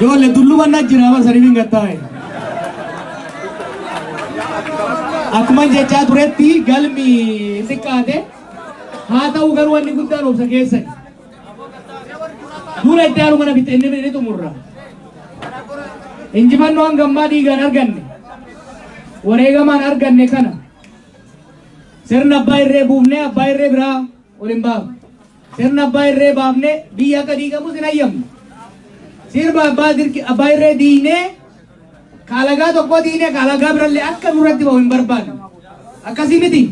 Ijoollee tullumannaa jira bara sanii gattaa'e. Akkuma jechaa turetti galmi xiqqaate haa ta'u garuu wanni guddaan obsa keessani. Dura itti aanu mana bitte inni ni xumurra. Injifannoo hangammaa dhiigaan arganne wareegamaan arganne kana sirna abbaa irree buufnee abbaa irree biraa ol hin baafne. Sirna abbaa irree baafnee biyya akka diigamus hin hayyamne. Sirba abbaa irree diinee kaalagaa tokko diinee kaalagaa birallee akka nurratti bahu hin barbaanne. Akkasii miti.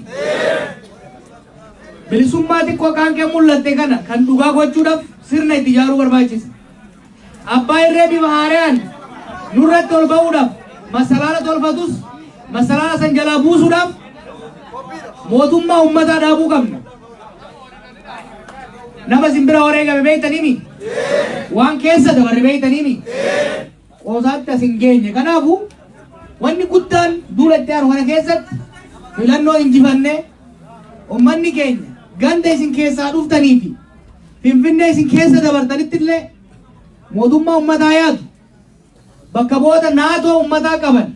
Bilisummaa xiqqoo qaankee mul'atte kana kan dhugaa gochuudhaaf sirna itti ijaaruu barbaachisa. Abbaa irree bifa haaraan nurratti ol ba'uudhaaf masalaala tolfatus masalaala san jalaa buusuudhaaf mootummaa uummataa dhaabuu qabna. Nama simbira wareegame beektaniimi? Waan keessa dabarre beektaniimi? Qoosaatti as hin geenye. Kanaafuu wanni guddaan duula itti aanu kana keessatti filannoo injifannee uummanni keenya ganda isin keessaa dhuftanii fi Finfinnee isin keessa dabartanitti illee mootummaa uummataa yaadu bakka bu'oota naatoo uummataa qaban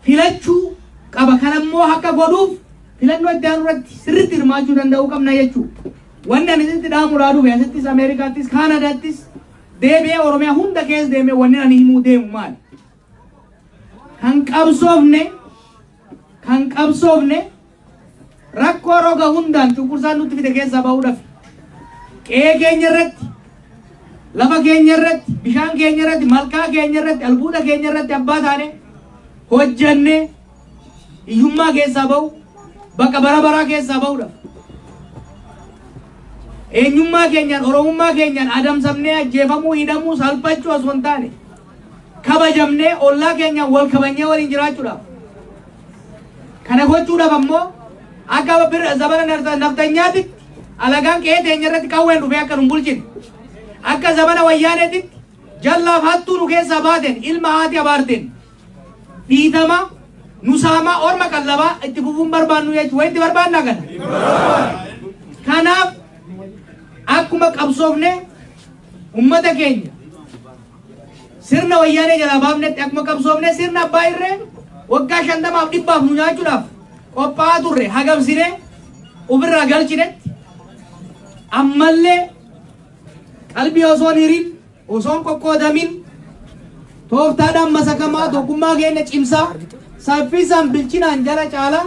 filachuu qaba. Kanammoo akka godhuuf filannoo itti aanu irratti sirriitti hirmaachuu danda'uu qabna jechuudha. Wanni ani isitti dhaamuudhaa dhufe asittis Ameerikaattis Kaanadaattis deebi'ee Oromiyaa hunda keessa deemee wanni ani himuu deemu maali? Kan qabsoofne rakkoo roga hundaan cunqursaan nutti fide keessaa bahuudhaaf qe'ee keenya irratti, lafa keenya irratti, bishaan keenya irratti, malkaa keenya irratti, albuuda keenya irratti abbaa taane hojjannee hiyyummaa keessaa bahu, bakka bara baraa keessaa bahuudhaaf. Eenyummaa keenyaan, oromummaa keenyaan adamsamnee ajjeefamuu, hidhamuu, salphachuu osoo hin taane kabajamnee ollaa keenyaan wal kabajnee waliin jiraachuudhaaf. Kana gochuudhaaf ammoo akka zamana naftanyaatitti alagaan qe'ee teenya irratti qawween dhufee akka nu hin bulchine, akka zamana wayyaaneetitti jallaaf hattuu nu keessaa baateen, ilma haati abaarteen dhiitama nu saamaa orma qallabaa itti fufuun barbaannu jechuudha. Wayitti barbaannaa kana. Kanaaf akkuma qabsoofne ummata keenya sirna wayyaanee jalaa baafnetti, akkuma qabsoofne sirna abbaa irree waggaa 50f 100f nu nyaachuudhaaf qophaa'aa turre hagamsine ofirraa galchinetti, ammallee qalbii osoo hin hirin, osoo hin qoqqoodamin, tooftaadhaan masakamaa tokkummaa keenya cimsaa saffisaan bilchinaan jala caalaa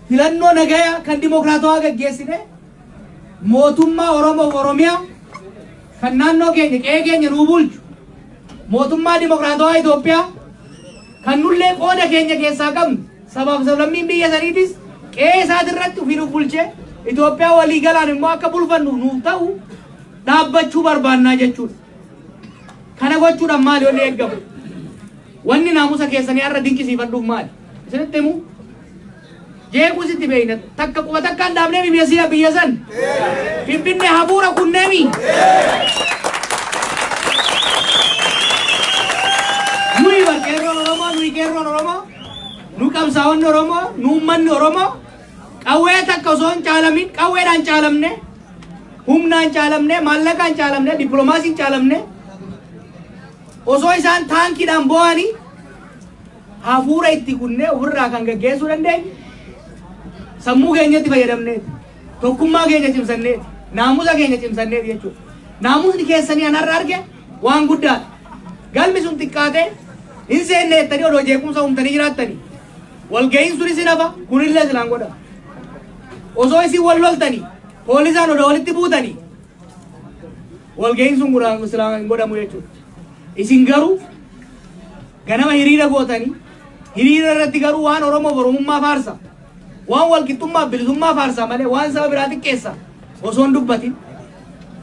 filannoo nagayaa kan dimokiraatawaa gaggeessine mootummaa Oromoo fi Oromiyaa kan naannoo keenya qe'ee keenya nuu bulchu, mootummaa dimokiraatawaa Itoophiyaa kan nullee qooda keenya keessaa qabnu, sabaaf sablammiin biyya saniitis qe'ee isaatirratti ofii nuuf bulchee Itoophiyaa walii galaan immoo akka bulfannu nuuf ta'u dhaabbachuu barbaannaa jechuudha. Kana gochuudhaan maali wanni eeggamu? Wanni naamusa keessanii har'a dinqisiifadhuuf maali? Isinitti himu? Jeequu sitti beeyna. Takka quba takkaan dhaabnee biyya siya biyya san. Finfinnee hafuura kunneemi. Nuyi bar qeerroon Oromoo, nuyi qeerroon Oromoo, nu qabsaa'onni Oromoo, nu uummanni Oromoo qawwee takka osoo hin caalamin, qawweedhaan caalamne, humnaan caalamne, maallaqaan caalamne, dippiloomaasiin caalamne, osoo isaan taankiidhaan bo'anii hafuura itti kunnee ofirraa kan gaggeessuu dandeenye sammuu keenyatti fayyadamneeti. Tokkummaa keenya cimsanneeti. Naamusa keenya cimsanneeti jechuudha. Naamusni keessanii an har'a arge waan guddaadha. Galmi sun xiqqaatee hin seenne jettanii odoo jeequmsa uumtanii jiraattanii, walga'iin sunis hin hafa, kunillee silaan godhama. Osoo isin wal loltanii poolisaan odoo walitti buutanii walga'iin sun silaan hin godhamu jechuudha. Isin garuu ganama hiriira gootanii, hiriira irratti garuu waan Oromoo Oromummaa faarsa, waan walqixxummaa bilisummaa faarsa malee waan saba biraa xiqqeessa osoo hin dubbatin,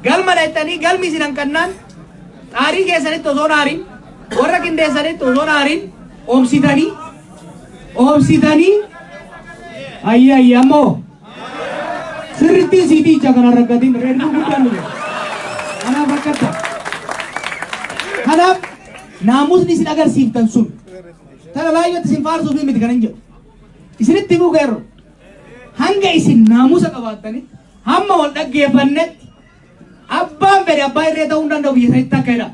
galma dhaqxanii galmi isin hanqannaan xaarii keessanitti osoo hin aarin, warra qindeessanitti osoo hin aarin, obsitanii obsitanii ayyi ayyi ammoo sirrittiin sii tiicha kana rakkatin reedduu guddaan dhufe kanaaf rakkatta. Kanaaf naamusni isin agarsiiftan sun tana laayyootti isin faarsuuf miti kan hin jedhu. Isinitti himuu qeerro, hanga isin naamusa qabaattanitti, hamma wal dhaggeeffannetti, abbaan fedhe abbaa irree ta'uu hin danda'u biyya sanitti akka jedha.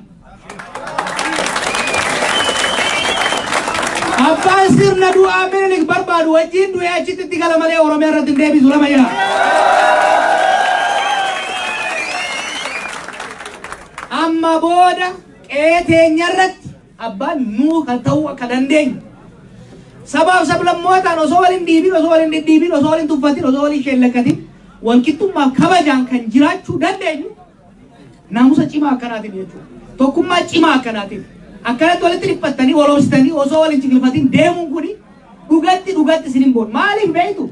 Abbaan sirna du'aa Minilik barbaadu wajjin du'ee achitti itti gala malee Oromiyaa irratti hin deebisu lama jira. Amma booda qe'ee teenya irratti abbaan nuu kan ta'uu akka dandeenyu. Sabaaf sablammootaan osoo waliin dhiibin, osoo waliin dhidhiibin, osoo waliin tuffatin, osoo waliin sheellakkatin walqixxummaaf kabajaan kan jiraachuu dandeenyu naamusa cimaa akkanaatiin jechuudha. Tokkummaa cimaa akkanaatiin. Akkanatti walitti dhiphattanii wal obsitanii osoo waliin ciqilfatin deemuun kuni dhugatti dhugatti isin hin boonu. Maaliif beektu?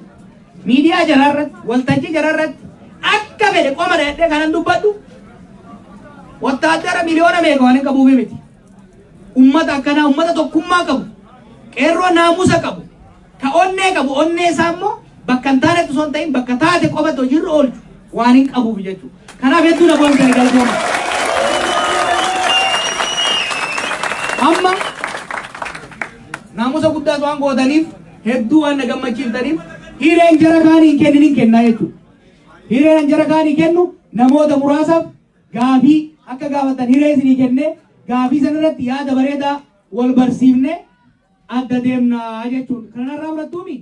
Miidiyaa jaraa irratti, waltajjii jaraa irratti akka fedhe qoma dhadhee kanan dubbadhu wattaaddara miliyoona meeqa waan hin qabuufi miti. Ummata akkanaa, ummata tokkummaa qabu, qeerroo naamusa qabu, ka onnee qabu, onnee isaa immoo bakka hin taanetti osoo hin ta'in bakka taate qofatti hojiirra oolchu waan hin qabuuf jechuudha. Kanaaf hedduu na boonsani galatooma. Amma naamusa guddaas waan gootaniif hedduu waan na gammachiiftaniif hireen jara kaanii hin kennin hin kennaa jechuudha. Hireen jara kaanii kennu namoota muraasaaf gaafii akka gaafatan hiree isinii kennee gaafii sanarratti yaada bareedaa wal barsiifne adda deemnaa jechuudha. Kanarraa fudhattuumi?